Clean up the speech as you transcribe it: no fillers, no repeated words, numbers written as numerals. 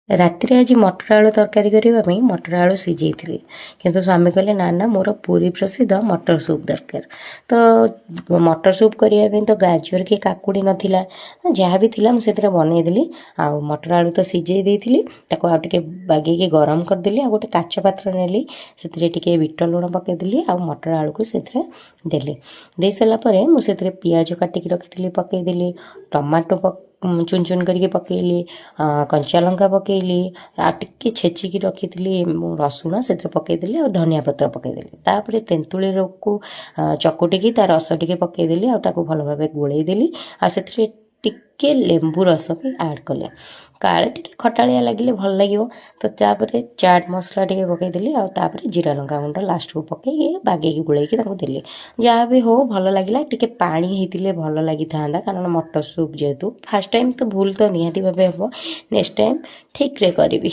ରାତିରେ ଆଜି ମଟର ଆଳୁ ତରକାରୀ କରିବା ପାଇଁ ମଟର ଆଳୁ ସିଝେଇଥିଲି, କିନ୍ତୁ ସ୍ୱାମୀ କହିଲେ, ନା ନା, ମୋର ପୁରୀ ପ୍ରସିଦ୍ଧ ମଟର ସୁପ୍ ଦରକାର। ତ ମଟର ସୁପ୍ କରିବା ପାଇଁ ତ ଗାଜର କି କାକୁଡ଼ି ନଥିଲା। ଯାହା ବି ଥିଲା ମୁଁ ସେଥିରେ ବନେଇଦେଲି। ଆଉ ମଟର ଆଳୁ ତ ସିଝେଇ ଦେଇଥିଲି, ତାକୁ ଆଉ ଟିକେ ବାଗେଇକି ଗରମ କରିଦେଲି। ଆଉ ଗୋଟେ କାଚ ପାତ୍ର ନେଲି, ସେଥିରେ ଟିକେ ବିଟ ଲୁଣ ପକାଇଦେଲି ଆଉ ମଟର ଆଳୁକୁ ସେଥିରେ ଦେଲି। ଦେଇସାରିଲା ପରେ ମୁଁ ସେଥିରେ ପିଆଜ କାଟିକି ରଖିଥିଲି, ପକାଇଦେଲି। ଟମାଟୋ ଚୁନ ଚୁନ କରିକି ପକାଇଲି, କଞ୍ଚା ଲଙ୍କା ପକାଇଲି, ଆଉ ଟିକେ ଛେଚିକି ରଖିଥିଲି ମୁଁ ରସୁଣ, ସେଥିରେ ପକାଇଦେଲି ଆଉ ଧନିଆ ପତ୍ର ପକାଇଦେଲି। ତାପରେ ତେନ୍ତୁଳିକୁ ଚକୁଟିକି ତା ରସ ଟିକେ ପକାଇଦେଲି ଆଉ ତାକୁ ଭଲ ଭାବେ ଗୋଳେଇଦେଲି। ଆଉ ସେଥିରେ ଟିକେ ଲେମ୍ବୁ ରସ ବି ଆଡ଼୍ କଲି, କାଳେ ଟିକେ ଖଟାଳିଆ ଲାଗିଲେ ଭଲ ଲାଗିବ। ତ ତାପରେ ଚାଟ୍ ମସଲା ଟିକେ ପକାଇଦେଲି ଆଉ ତାପରେ ଜିରା ଲଙ୍କା ଗୁଣ୍ଡ ଲାଷ୍ଟକୁ ପକାଇକି ବାଗେଇକି ଗୋଳେଇକି ତାଙ୍କୁ ଦେଲି। ଯାହା ବି ହଉ, ଭଲ ଲାଗିଲା। ଟିକେ ପାଣି ହେଇଥିଲେ ଭଲ ଲାଗିଥାନ୍ତା, କାରଣ ମଟର ସୁପ୍ ଯେହେତୁ ଫାର୍ଷ୍ଟ ଟାଇମ୍ ତ ଭୁଲ ତ ନିହାତି ଭାବେ ହେବ। ନେକ୍ସଟ ଟାଇମ୍ ଠିକ୍ରେ କରିବି।